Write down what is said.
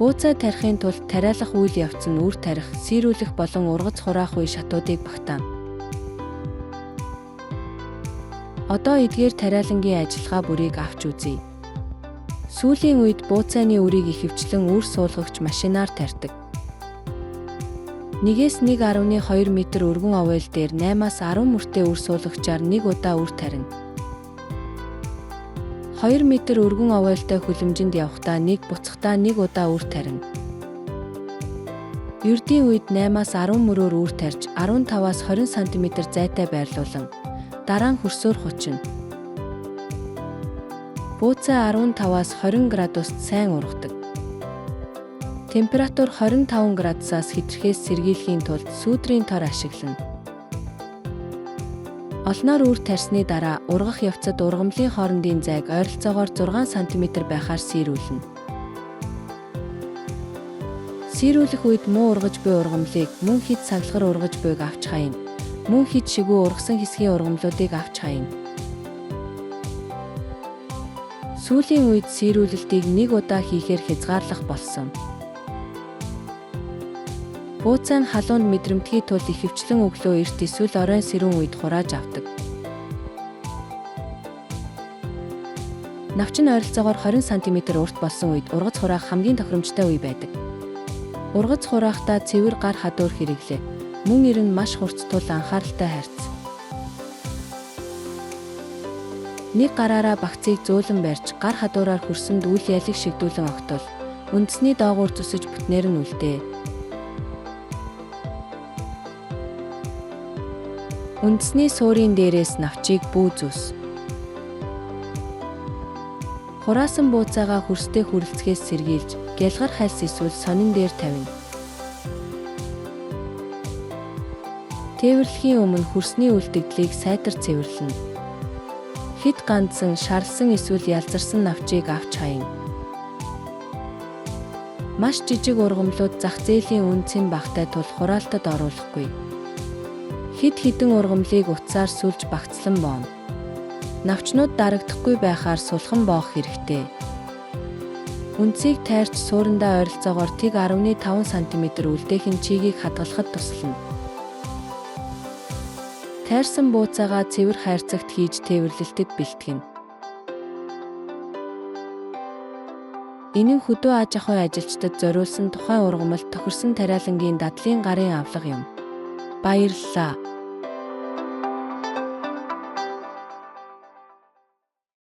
Бууцай тарихын тулд тариалах үйл явц нь үр тарих, сийрүүлэх болон ургац хураах үе шатуудыг багтаана. Одоо эдгээр тариалангийн ажиллагаа бүрийг авч үзье. Сүүлийн үед бууцайны үрийг ихэвчлэн үр суулгагч машинаар тарьдаг. 1-ээс 1.2 метр өргөн овойл дээр 8-аас 10 мөртэй үр суулгагчаар нэг удаа үр тарина. 2 метр өргөн овойлтой хөлөмжинд явахдаа нэг буцахдаа нэг удаа үр тарина. Ердийн үед 8-аас 10 мөрөөр үр тарьж 15-аас 20 см зайтай байрлуулан дараа нь хөрсөөр хучина. Бууцай 15-аас 20 градуст сайн ургадаг. Температур 25 градусаас хэтэрхээс сэргийлэхийн тулд сүүдрийн тор ашиглана. Олноор үр тарьсны дараа ургах явцад ургамлын хоорондын зайг ойролцоогоор 6 см байхаар сийрүүлнэ. Сийрүүлэх үед муу ургаж буй ургамлыг, мөн хэд саглахар ургаж буйг авч хаяна. Мөн хэд шигүү ургасан хэсгийн ургамлуудыг авч хаяна. Сүүлийн үед сийрүүлэлтийг нэг удаа хийхээр хязгаарлах болсон. Бууцай нь халуунд мэдрэмтгий тул ихэвчлэн өглөө эрт эсвэл оройн сэрүүн үед хурааж авдаг. Навч нь ойролцоогоор 20 см урт болсон үед ургац хураах хамгийн тохиромжтой үе байдаг. Ургац хураахтаа цэвэр гар хадуур хэрэглээ. Мөн ир нь маш хурц тул анхааралтай харьц. Нэг гараараа багцыг зөөлөн барьж, гар хадуураар хөрсөнд үл ялэг шигдүүлэн огтол. Үндэсний доогуур зүсэж бүтнээр нь үлдээ. Үндэсний суурийн дээрээс навчийг бүү зүс. Хураасан бууцаагаа хөрстэй хүрэлцгээс сэргийлж, гялгар хальс эсвэл сонин дээр тавина. Тээвэрлэхийн өмнө хөрсний үлдэгдлийг сайтар цэвэрлэнэ. Хэд гандсан, шарлсан эсвэл ялзарсан навчийг авч хаяна. Маш жижиг ургамлууд зах зээлийн үнэ цэн багатай тул хураалтад оруулахгүй. Хэд хэдэн ургамлыг утсаар сүлж багцлан бооно. Навчнууд дарагдахгүй байхаар сулхан боох хэрэгтэй. Үндсийг тайрч суурандаа ойролцоогоор 1.5 см үлдээх нь чигийг хадгалахад туслана. Тайрсан бууцаагаа цэвэр хайрцагт хийж тээвэрлэлтэд бэлтгэнэ. Энэ нь хөдөө аж ахуйн ажилчдад зориулсан тухайн ургамалд тохирсон тариалангийн дадлын гарын авлага юм. Баярлалаа.